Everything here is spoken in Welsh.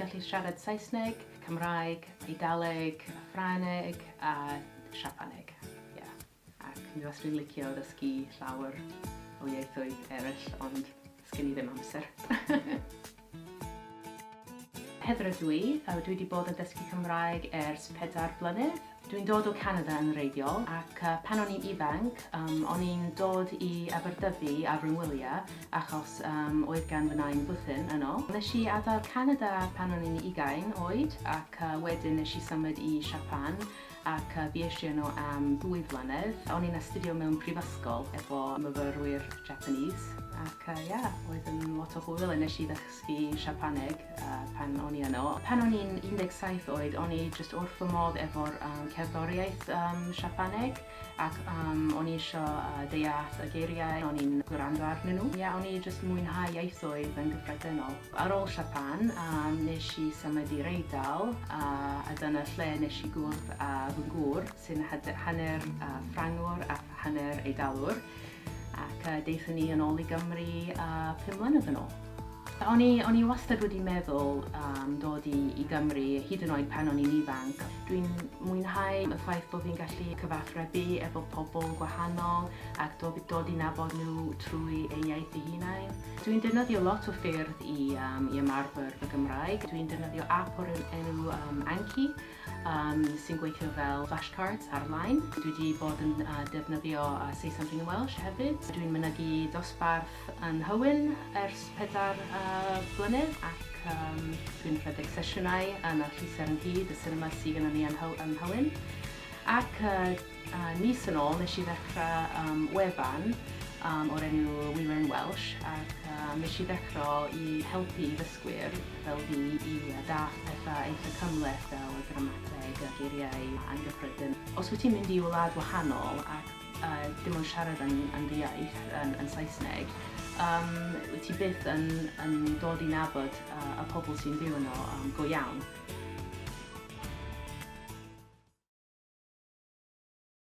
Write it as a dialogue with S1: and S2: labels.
S1: gallu siarad Saesneg, Cymraeg, Eidaleg, Ffrangeg a Siapaneg. Yeah. Ac mi faswn i'n licio ddysgu llawer o ieithoedd eraill, ond sgen i ddim amser. Heather ydw i, a dwi wedi bod yn dysgu Cymraeg ers 4 blynedd. Dwi'n dod o Canada yn wreiddiol ac pan o'n i'n ifanc, o'n i'n dod i Aberdyfi ar fy ngwyliau achos oedd gan fy nain bwthyn yno. Nes i adael Canada pan o'n i'n 20 oed ac wedyn nes i symud i Japan ac bues i yno am 2 flynedd. O'n i'n astudio mewn prifysgol efo myfyrwyr Japanese ac yeah, oedd yn lot o hwyl a nes i ddysgu Siapaneg pan o'n i yno. Pan o'n i'n 17 oed, o'n i just wrth fy modd efo'r cerddoriaeth Siapaneg ac o'n i eisiau deall y geiriau, o'n i'n gwrando arnyn nhw. Yeah, o'n i just mwynhau ieithoedd yn gyffredinol. Ar ôl Japan, nes i symud i'r Eidal a dyna lle nes i gwrdd â fy ngŵr sy'n hanner Ffrangwr a hanner Eidalwr ac daethon ni yn ôl i Gymru 5 mlynedd yn ôl. O'n i wastad wedi meddwl dod i Gymru, hyd yn oed pan o'n i'n ifanc. Dwi'n mwynhau y ffaith bod fi'n gallu cyfathrebu efo pobl gwahanol ac dod i nabod nhw trwy eu iaith eu hunain. Dwi'n defnyddio lot o ffyrdd i ymarfer fy Gymraeg. Dwi'n defnyddio app o'r enw Anki, sy'n gweithio fel flashcards ar-lein. Dwi wedi bod yn defnyddio Say Something in Welsh hefyd. Dwi'n mynychu dosbarth yn Hywyn ers 4 blynedd ac dwi'n rhedeg sesiynau yn y Llusern Hud, y cinema sydd gennym ni yn Hywyn. Ac mis yn ôl nes i ddechrau wefan o'r enw We Learn Welsh ac nes i ddechrau i helpu i ddysgwyr fel fi i dallt pethau eitha cymhleth fel y gramadeg a geiriau anghyffredin. Os wyt ti'n mynd i wlad wahanol ac dim ond siarad yn dy iaith, yn Saesneg, wyt ti byth yn dod i nabod y pobl sy'n byw yno go iawn.